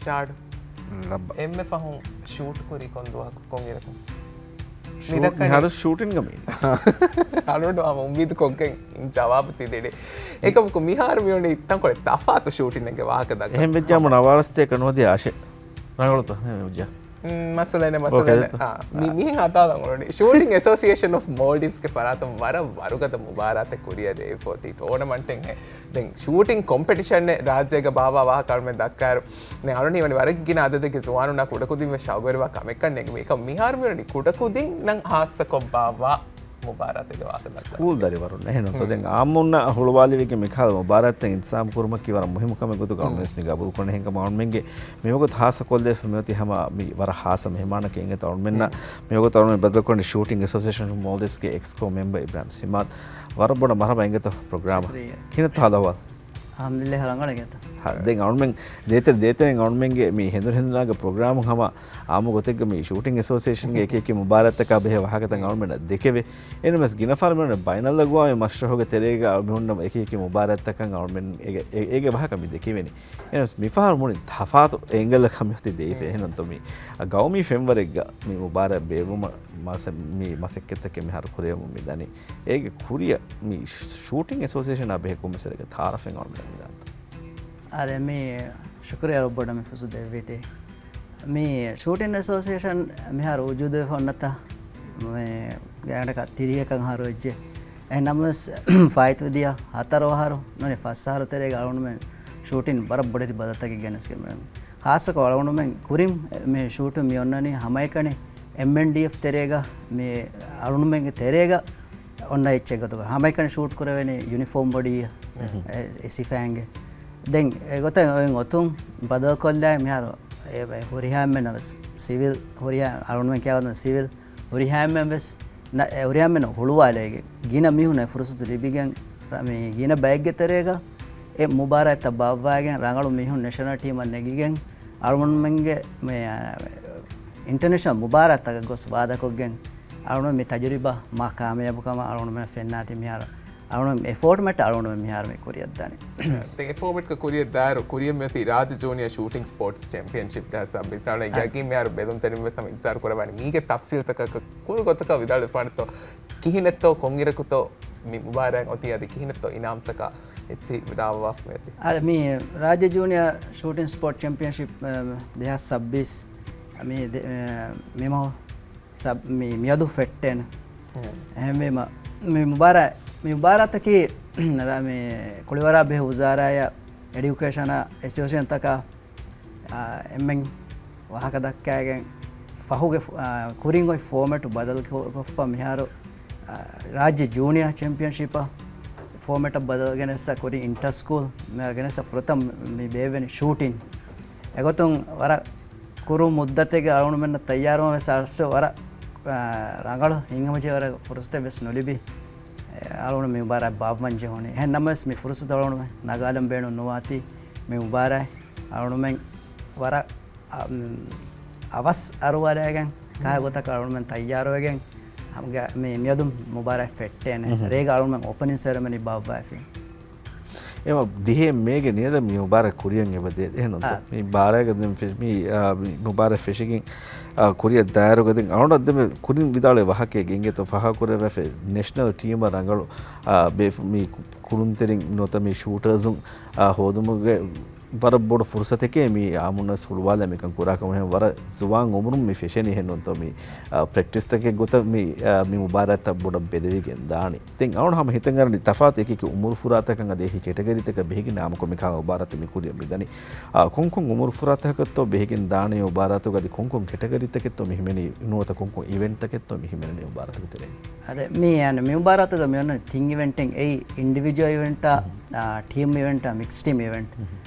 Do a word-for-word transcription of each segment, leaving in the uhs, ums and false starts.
ޝާޑް. ލައްބަ. އެންމެ ފަހުން ޝޫޓް ކުރީ ކޮން ދުވަހަކު ކޮން އިރަކު؟ ޝޫޓް މިހާރު ޝޫޓިންގ މީ. އަޅުގަނޑު ހަމަ އުއްމީދު ކޮށްގެން ޖަވާބު ތި ދެނީ. އެކަމަކު މިހާރު މިވަނީ ތަންކޮޅެއް ތަފާތު ޝޫޓިންގެ ވާހަކަ ދައްކަން. އެހެން ވެއްޖާމު ނަވާރަސްތޭކަ ނުވަދިޔަ އާށެ. ރަނގަޅުތަ؟ އެހެން ވެއްޖާ. މައްސަލައެއް ނެ، މައްސަލައެއް ނެ. މި، މިހެން ހަދާލަން އުޅުނީ. ޝޫޓިން އެސޯސިއޭޝަން އޮފް މޯލްޑިވްސްގެ ފަރާތުން ވަރަށް ވަރުގަދަ މުބާރާތެއް ކުރިއަށް ދެވިފޯތީ ޓޯނަމަންޓެއް ހެ. ދެން ޝޫޓިން ކޮމްޕެޓިޝަން އެއް ރާއްޖޭގަ ބާއްވާ ވާހަކަ އަޅުމެން ދައްކާއިރު، ދެން އަޅުނީ ވަނީ ވަރަށް ގިނަ އަދަދެއްގެ ޒުވާނުންނާ ކުޑަކުދިން ވެސް ޝައުގުވެރިވާ ކަމެއްކަން ނޭނގެ. މިކަން މިހާރު މިވަނީ ކުޑަކުދިންނަށް ހާއްސަކޮށް ބާއްވާ މުބާރާތެއްގެ ވާހަކަ ދައްކާ. ސްކޫލް ދަރިވަރުން އެހެންނުތޯ؟ ދެން އާއްމުންނަށް ހުޅުވާލެވިގެން މިކަހަލަ މުބާރާތްތައް އިންތިޒާމް ކުރުމަކީ ވަރަށް މުހިއްމު ކަމެއް ގޮތުގަ އަޅުމެން ވެސް މި ގަބޫލުކުރަނީ. އެހެންކަމުން އަޅުމެންގެ މިވަގުތު ހާއްސަކޮށްލެވިފަ މިއޮތީ ހަމަ މި ވަރަށް ހާއްސަ މެހެމާނަކަށް އިނގޭތޯ އަޅުމެންނަށް މިވަގުތު އަޅުމެން ބައްދަލުކުރަނީ ޝޫޓިން އެސޯސިއޭޝަން މޯލްޑިވްސްގެ އެކްސްކޯ މެމްބަރ އިބްރާހިމް ސިމާދު. ވަރަށް ބޮޑަށް މަރުޙަބާ އިނގޭތޯ ޕްރޮގްރާމަށް. ޝުކުރިއްޔާ. ކިހިނެއްތޯ ހާލު އަހްވާލު؟ އަލްޙަމްދުލިއްލާހް ރަނގަޅު އިނގޭތޯ. ހަ، ދެން އަޅުމެން ދޭތެރެ ދޭތެރެން އަޅުމެންގެ މި ހެނދުނު ހެނދުނާގެ ޕްރޮގްރާމުން ހަމަ އާއްމު ގޮތެއްގަ މި ޝޫޓިން އެސޯސިއޭޝަންގެ އެކި އެކި މުބާރާތްތަކާ ބެހޭ ވާހަކަތައް އަޅުމެންނަށް ދެކެވޭ. އެހެންނަމަވެސް ގިނަ ފަހަރު މި ބައިނަލްއަގުވާމީ މަސްރަހުގެ ތެރޭގަ މިހުންނަ އެކި އެކި މުބާރާތްތަކަށް އަޅުމެން އޭގެ، އޭ، އޭގެ ވާހަކަ މި ދެކެވޭނީ. އެހެންނަމަވެސް މިފަހަރު މުޅި ތަފާތު އެނގަލަކަށް މިއޮތީ ދެވިފަ. އެހެންނަމަވެސް މި ގައުމީ ފެންވަރެއްގަ މި މުބާރާތް ބޭއްވުމަށް މަސަ، މި މަސައްކަތްތަކެއް މިހާރު ކުރެވެމުން މިދަނީ. އޭގެ ކުރިއަށް މި ޝޫޓިން އެސޯސިއޭޝަނާ ބެހޭ ކޮންމެސް ވަރެއްގެ ތައާރަފެއް އަޅުމެންނަށް މިދާނެތޯ؟ އާދެ، މި ޝުކުރިއްޔާ ރޮއްބޮޑަށް މި ފުރުސަތު ދެއްވީތީ. މި ޝޫޓިން އެސޯސިއޭޝަން މިހާރު ވުޖޫދުވެފަ އޮންނަތާ މި ގާތްގަނޑަކަށް ތިރީހަކަށް އަހަރު ވެއްޖެ. އެހެން ނަމަވެސް ފާއިތުވެދިޔަ ހަތަރު އަހަރު ނޫނީ ފަސް އަހަރު ތެރޭގަ އަޅުގަނޑުމެން ޝޫޓިން ވަރަށް ބޮޑެތި ބަދަލުތަކެއް ގެނެސްގެން މި ހާއްސަކޮށް އަޅުގަނޑުމެން ކުރިން މި ޝޫޓު މި އޮންނަނީ ހަމައެކަނި އެމްއެންޑީއެފް ތެރޭގަ މި އަޅުގަނޑުމެންގެ ތެރޭގަ އޮންނަ އެއްޗެއް ގޮތުގަ ހަމައެކަނި ޝޫޓް ކުރެވެނީ ޔުނިފޯމް ބޮޑީއަށް އެ، އެ ސިފައިންގެ. ދެން އެގޮތަށް އޮތުން ބަދަލުކޮށްލާ މިހާރު އެ، އެ ހުރިހާ އެންމެންނަށް ވެސް ސިވިލް ހުރިހާ އަޅުގަނޑުމެން ކިޔާ ގޮތުން ސިވިލް ހުރިހާ އެންމެން ވެސް ނަ، އެ ހުރިހާ އެންމެން ހުޅުވާލައިގެން ގިނަ މީހުންނަށް ފުރުސަތު ލިބިގެން ރ، މި ގިނަ ބައެއްގެ ތެރޭގަ އެ މުބާރާތްތައް ބާއްވާގެން ރަނގަޅު މީހުން ނެޝަނަލް ޓީމަށް ނެގިގެން އަޅުގަނޑުމެންގެ މި، އ، އިންޓަރނޭޝަނަލް މުބާރާތްތަކަށް ގޮސް ވާދަކޮށްގެން އަޅުގަނޑު މި ތަޖުރިބާ މާ ކާމިޔާބު ކަމަށް އަޅުގަނޑުމެން ފެންނާތީ މިހާރު. އަޅުގަނޑު އެ ފޯޓްމެޓް އަޅުގަނޑު މިހާރު މި ކުރިއަށްދާނީ. ދެން އެ ފޯމެޓްގަ ކުރިއަށް ދާއިރު ކުރިއަށް މިއޮތީ ރާއްޖެ ޖޫނިއާ ޝޫޓިން ސްޕޯޓްސް ޗެމްޕިއަންޝިޕް ދެހާސް ސައްބީސް. އަޅެ އާ. އެގީ މިހާރު ބެލުންތެރިން ވެސް ހަމަ އިންތިޒާރު ކުރައްވާނީ. މީގެ ތަފްސީލްތަކަކަށް ކުރު ގޮތަކަށް ވިދާޅުވެފާނެތޯ؟ ކިހިނެއްތޯ ކޮންއިރަކުތޯ މި މުބާރާތް އޮތީ އަދި ކިހިނެއްތޯ އިނާމްތަކާ އެއްޗެހި ރާވާފަ މިއޮތީ؟ އާ، މި ރާއްޖެ ޖޫނިއާ ޝޫޓިން ސްޕޯޓް ޗެމްޕިއަންޝިޕް، އަ، ދެހާސް ސައްބީސް މި ދެ، އަ، މިމަހު ސަބް، މި މިއަދު ފެއްޓޭނެ. އެހެންވީމަ، މި މުބާރާ، މި މުބާރާތަކީ، ރ، މި ކުޅިވަރާ ބެހޭ ވުޒާރާއާ އެޑިއުކޭޝަނާ އެސޯސިއޭޝަންތަކާ، އާ، އެންމެން ވާހަކަ ދައްކާގެން ފަހުގެ ފު، އާ، ކުރިން އޮތް ފޯމެޓު ބަދަލު ކޮ، ކޮށްފަ މިހާރު، އާ، ރާއްޖެ ޖޫނިއާ ޗެމްޕިއަންޝިޕަށް ފޯމެޓަށް ބަދަލު ގެނެއްސަ ކުރިން އިންޓަރ ސްކޫލް މި ގެނެއްސަ ފުރަތަމަ މި ބޭއްވެނީ ޝޫޓިން. އެގޮތުން ވަރަށް ކުރު މުއްދަތެއްގެ އަޅުގަނޑުމެންނަށް ތައްޔާރުވުން ވެސް އަރްސް ވަރަށް، އާ، ރަނގަޅު ހިތްހަމަޖެހި ވަރަށް ފުރުސަތެއް ވެސް ނުލިބި. އަޅުގަނޑު މި މުބާރާތް ބާއްވަން ޖެހުނީ. އެހެން ނަމަވެސް މި ފުރުސަތު އަޅުގަނޑުމެން ނަގާލަން ބޭނުން ނުވާތީ މި މުބާރާތް އަޅުގަނޑުމެން ވަރަށް، އަ، އަވަސް އަރުވާލައިގެން ކާ ގޮތަކަށް އަޅުގަނޑުމެން ތައްޔާރުވެގެން މި، މިއަދު މުބާރާތް ފެއްޓޭނެ. ރޭގަ އަޅުގަނޑުމެން އޯޕަނިން ސެރެމަނީ ބާއްވައިފި. އެމަ ދިހައެއް މޭގެ ނިޔަދަށް މި މުބާރާތް ކުރިއަށް އެބަ ދޭ. އެހެންނުތޯ؟ އާ. މި ބާރާގަ ދެން ފެ، މި، އާ، މި މުބާރާތް ފެށިގެން، އާ، ކުރިއަށް ދާއިރުގަ ދެން އަޅުގަނޑަށް ދެން ކުރިން ވިދާޅުވި ވާހަކައެއް ގެންގެތޯ ފާހަގަކުރެވޭފައި ނޭޝަނަލް ޓީމަށް ރަނގަޅު، އާ، ބޭފު، މި ކު، ކުޅުންތެރިން ނުވަތަ މި ޝޫޓާސް، އާ، ހޯދުމުގެ ވަރަށް ބޮޑު ފުރުސަތެކޭ މި އާއްމުންނަށް ހުޅުވާލާ މިކަން ކުރާކަމަށް. އެހެން ވަރަށް ޒުވާން އުމުރުން މި ފެށެނީ. އެހެންނުތޯ؟ މި، އާ، ޕްރެކްޓިސްތަކެއް ގޮތަށް މި، އާ، މި މުބާރާތްތައް ބޮޑަށް ބެލެވިގެން ދާނީ. ދެން އަޅުގަނޑު ހަމަ ހިތަށް އަރަނީ ތަފާތު އެކި އެކި އުމުރު ފުރާތަކަށް އަދި އެކި ކެޓަގަރީތަކަށް ބެހިގެން އާއްމުކޮށް މިކަހަލަ މުބާރާތެއް މި ކުރިއަށް މިދަނީ. އާ، ކޮންކޮން އުމުރު ފުރާތަކަށްތޯ ބެހިގެން ދާނީ މުބާރާތުގަ އަދި ކޮންކޮން ކެޓަގަރީތަކެއްތޯ މި ހިމެނީ ނުވަތަ ކޮންކޮން އިވެންޓްތަކެއްތޯ މި ހިމެނެނީ މުބާރާތުގެ ތެރެއިން؟ އަދި މި، އަނެ، މި މުބާރާތުގަ މި އޮންނަ ތިން އިވެންޓެއް އެއީ އިންޑިވިޖުއަލް އިވެންޓާ، އާ، ޓީމް އިވެންޓާ، މިކްސް ޓީމް އިވެންޓް.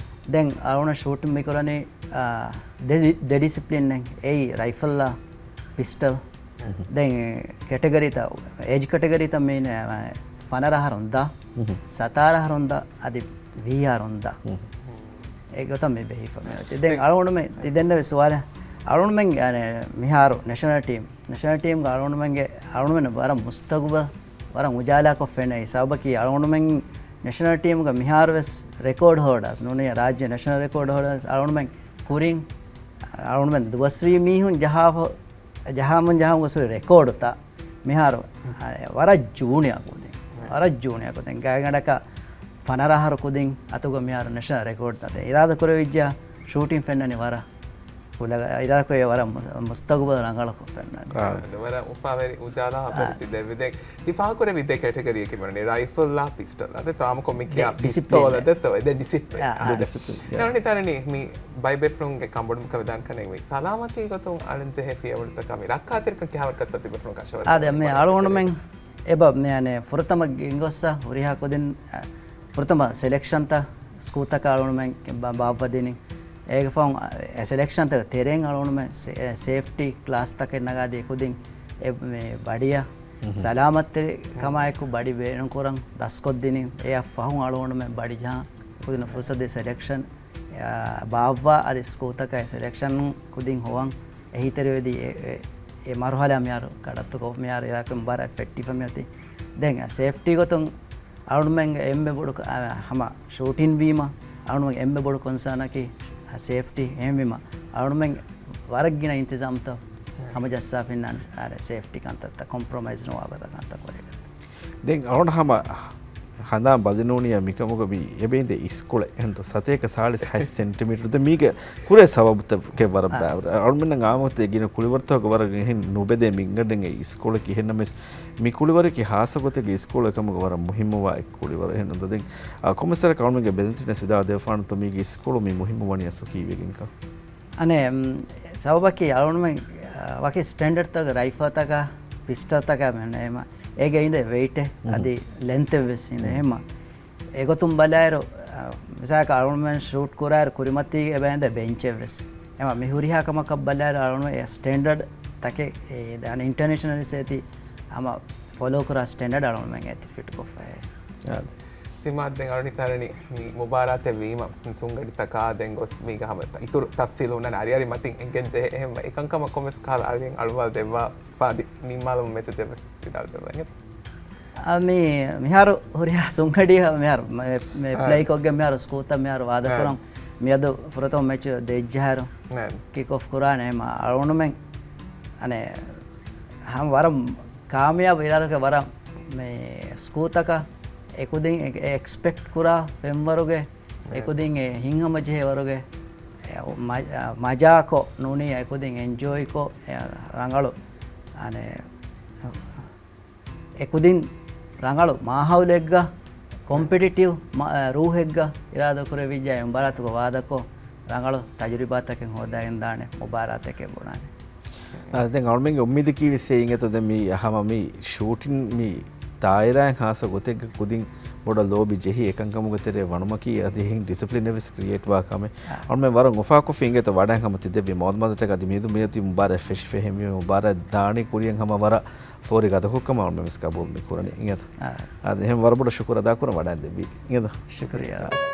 ދެން އަޅުގަނޑު ޝޫޓިން މި ކުރަނީ، އާ، ދެ، ދެ ޑިސިޕްލިންއެއް އެއީ ރައިފަލްއާ ޕިސްޓަލް. ދެން ކެޓަގަރީތައް، އޭޖް ކެޓަގަރީތައް މީނަ ފަނަރަ އަހަރުން ދާ، ސަތާރަ އަހަރުން ދާ، އަދި ވިހި އަހަރުން ދާ. އެގޮތަށް މި ބެހިފަ މި އޮތީ. ދެން އަޅުގަނޑުމެ ތި ދެންނެވި ސުވާލެއް. އަޅުގަނޑުމެން އަނެ މިހާރު ނެޝަނަލް ޓީމް، ނެޝަނަލް ޓީމްގަ އަޅުގަނޑުމެންގެ، އަޅުގަނޑުމެން ވަރަށް މުސްތަގުބަލް، ވަރަށް އުޖާލާކޮށް ފެނޭ. ސަބަބަކީ އަޅުގަނޑުމެން ނެޝަނަލް ޓީމްގަ މިހާރު ވެސް ރެކޯޑް ހޯލްޑާސް ނޫނީ ރާއްޖެ ނެޝަނަލް ރެކޯޑް ހޯލްޑާސް އަޅުގަނޑުމެން ކުރިން އަޅުގަނޑުމެން ދުވަސްވީ މީހުން ޖަހާފަ، ޖަހާމުން ޖަހާމުން ގޮސް ރެކޯޑުތައް މިހާރު ވަރަށް ޖޫނިއަރ ކުދިން، ވަރަށް ޖޫނިއަރ ކުދިން ގާތްގަނޑަކަށް ފަނަރަ އަހަރު ކުދިން އަތުގަ މިހާރު ނެޝަނަލް ރެކޯޑް ދޭ އިރާދަ ކުރެވިއްޖާ ޝޫޓިން ފެންނަނީ ވަރަށް ކުލަގަ އިރާދަކުރޭ ވަރަށް މު-، މުސްތަގުބަލް ރަނގަޅަކު ފެންނަނީ. ވަރަށް އުފާވެރި އުޖާލާ އަ. އަބަދު ތި ދެއްވި. ދެން ތި ފާހަގަކުރެއްވި ދެ ކެޓަގަރީއަކީ ބުނަނީ ރައިފަލްއާ ޕިސްޓަލް. އަދި ތާމަކޮށް މި ކިޔާ ދެ ޑިސިޕްލިން. ޕިސްތޯލަ ދެއްތޯ؟ އެ ދެ ޑިސިޕްލިން. އާ، އާ. އަދި ދެ ޑިސިޕްލިން. އެ އަނި ތަރަނީ މި ބައިބޭފުޅުންގެ ކަންބޮޑުވުމަކަށް ވެދާން ކަނެ މި ސަލާމަތީ ގޮތުން އަޅުން ޖެހޭ ފިޔަވަޅުތަކާ މި ރައްކާތެރިކަން ކިހާވަރަކަށްތޯ ތިބޭފުޅުން ކަށަވަރު އާދެ، މި އަޅުގަނޑުމެން އެބަ މި އަނެ ފުރަތަމަ ގެންގޮއްސަ ހުރިހާ ކުދިން، އަ، ފުރަތަމަ ސެލެކްޝަންތައް ސްކޫލްތަކަށް އަޅުގަނޑުމެން ބަ-، ބާއްވަދިނިން. އޭގެ ފަހުން އެ ސެލެކްޝަންތަކުގެ ތެރެއިން އަޅުގަނޑުމެން ސޭ-، ސޭފްޓީ ކްލާސްތަކެއް ނަގާދީ ކުދިން އެ މި ބަޑިއަށް ސަލާމަތްތެރި ކަމާއެކު ބަޑި ބޭނުންކުރަން ދަސްކޮށްދިނިން. އެއަށް ފަހުން އަޅުގަނޑުމެން ބަޑި ޖަހަން ކުދިން ފުރުސަތު ދޭ ސެލެކްޝަން، އާ، ބާއްވާ އަދި ސްކޫލްތަކަށް ސެލެކްޝަން ކުދިން ހޮވަން އެހީތެރިވެދީ އެ، އެ، އެ މަރުހަލާ މިހާރު ކަޑައްތުކޮށް މިހާރު އިރާކުން ބާރަށް ފެއްޓިފަ މިއޮތީ. ދެން ސޭފްޓީ ގޮތުން އަޅުގަނޑުމެންގެ އެންމެ ބޮޑު ކަ-، އާ، ހަމަ ޝޫޓިން ވީމަ، އަޅުގަނޑުމެންގެ އެންމެ ބޮޑު ކޮންސާނަކީ، އާ، ސޭފްޓީ. އެހެންވީމަ، އަޅުގަނޑުމެން ވަރަށް ގިނަ އިންތިޒާމްތައް ހަމަޖައްސާފިންނާނެ، އާ، ސޭފްޓީ ކަންތައްތައް ކޮމްޕްރޮމައިޒް ނުވާ ގޮތަށް ކަންތައް ކުރެވޭ. ދެން އަޅުގަނޑު ހަމަ ހަނދާން ބަލިނޫނިއްޔާ މިކަމުގަ މި އެބައިންދެ އިސްކޮޅެއް އެހެންތޯ ސަތޭކަ ސާޅީސް ހަތް ސެންޓިމީޓަރު. ދެން މީގެ ކުރޭ ސަބަބުތަކެއް ވަރަށް އާ. ބާ-، އަޅުމެންނަށް އާންމުވެ ގިނަ ކުޅިވަރުތަކުގަ ވަރަށް އެހެން ނުބެދޭ މިންގަނޑެއް އެ އިސްކޮޅަކީ. އެހެންނަމަވެސް މި ކުޅިވަރަކީ ހާއްސަ ގޮތެއްގެ އިސްކޮޅެއް ކަމުގަ ވަރަށް މުހިއްމުވާ އެއް ކުޅިވަރެއް. އެހެންނު ދެން، އާ، ކޮންމެސް ވަރަކަށް އަޅުމެންގެ ބެލެނިފިޓް ވެސް ވިދާޅު ދެއްވާނެތޯ މީގެ އިސްކޮޅު މި މުހިއްމު ވަނީ އަސްލު ކީއްވެގެންކަން؟ އަނެއް، މް، ސަބަބަކީ އަޅުގަނޑުމެން، އާ، ވަކި ސްޓޭންޑަޑްތަކުގެ ރައިފަލްތަކާ، ޕިސްޓަލްތަކާ މެން އެމަ، އޭގެ އިނދެ ވެއިޓެއް މުހު. އަދި ލެންތެއް ވެސް އިނދެ މުހު. އެމަ. އެގޮތުން ބަލާއިރު، އާ، މިސާލަކަށް އަޅުގަނޑުމެން ޝޫޓް ކުރާއިރު ކުރިމަތީގެ އެބައިނދެ ބެންޗެއް ވެސް. އެމަ، މި ހުރިހާ ކަމަކަށް ބަލާއިރު އަޅުގަނޑުމެން އެ ސްޓޭންޑަޑް ތަކެއް، އެ ދާނެ އިންޓަރނޭޝަނަލް ސޭތި ހަމަ ފޮލޯ ކުރާ ސްޓޭންޑަޑް އަޅުގަނޑުމެން އޭތި ފިޓް ކޮށްފައޭ. އާދެ. ސިމާ ދެން އަޅުނި ތަރަނި މި މުބާރާތެއް ވީމަ، ސުންގަޑިތަކާ ދެން ގޮސް މީގަ ހަމަ އިތުރު ތަފްސީލު ހުންނަން އަރިއަރި މަތިން އެނގެން ޖެހޭ. އެހެން އެކަންކަމަށް ކޮންމެސް ކަހަލަ އަރިއެއް އަޅުވާ ދެއްވާ ފާދި ނިންމާލުމު މެސެޖެއް ވެސް ވިދާޅު ދެއްވަން. އާ، މި، މިހާރު ހުރިހާ ސުންގަޑި މިހާރު މެ-، މެ-، އާ. ޕްލޭ ކޮށްގެން މިހާރު ސްކޫލްތައް މިހާރު ވާދަ އާ. ކުރަން. މިއަދު ފުރަތަމަ މެޗު ދޭއްޖަހާއިރު އާ. ކިކް އޮފް ކުރާނެ މަ އަޅުގަނޑުމެން އަނެއް ހަމަ ވަރަށް ކާމިޔާބު އިރާދަކެ ވަރަށް މި ސްކޫލްތަކަށް އެކުދިން އެ-، އެ-، އެކްސްޕެކްޓް ކުރާ ފެންވަރުގެ، އެކުދިން އެ ހިތްހަމަޖެހޭ ވަރުގެ، އެ މަ-، މަޖާކޮށް ނޫނީ އެކުދިން އެންޖޯއިކޮށް އެ ރަނގަޅު އަނެއް އެކުދިން ރަނގަޅު މާހައުލެއްގަ، ކޮމްޕިޓިޓިވް މަ-، ރޫހެއްގަ އިރާދަކުރެވިއްޖާ އެ މުބާރާތުގަ ވާދަކޮށް، ރަނގަޅު ތަޖުރިބާތަކެއް ހޯދާގެންދާނެ މުބާރާތެކޭ ބުނާނެ. އާ، ދެން އަޅުމެންގެ އުއްމީދަކީ ވެސް އެއީ އިނގޭތޯ ދެން މި ހަމަ މި ޝޫޓިން މި ދާއިރާއިން ހާއްސަ ގޮތެއްގަ ކުދިން ބޮޑަށް ލޯބި ޖެހި އެކަންކަމުގެ ތެރޭ ވަނުމަކީ އަދި އެހެން ޑިސިޕްލިނެއް ވެސް ކްރިއޭޓް ވާ ކަމެއް. އާ. އަޅުމެން ވަރަށް އުފާކޮށްފި އިނގޭތޯ ވަޑައިން ހަމަ ތި ދެއްވި މައުލޫމާތުތަކަށް. އަދި މިއަދު މިއޮތީ މުބާރާތް ފެށިފަ އެހެންވީމަ މުބާރާތް ދާނީ ކުރިއަށް ހަމަ ވަރަށް ފޯރި ގަދަކޮށް ކަމަށް އަޅުމެން ވެސް ގަބޫލު މި ކުރަނީ އިނގޭތޯ. އާ. އަދި އެހެން ވަރަށް ބޮޑަށް ޝުކުރު އަދާކުރަން ވަޑައިން ދެއްވީތީ އިނގޭތޯ. ޝުކުރިއްޔާ.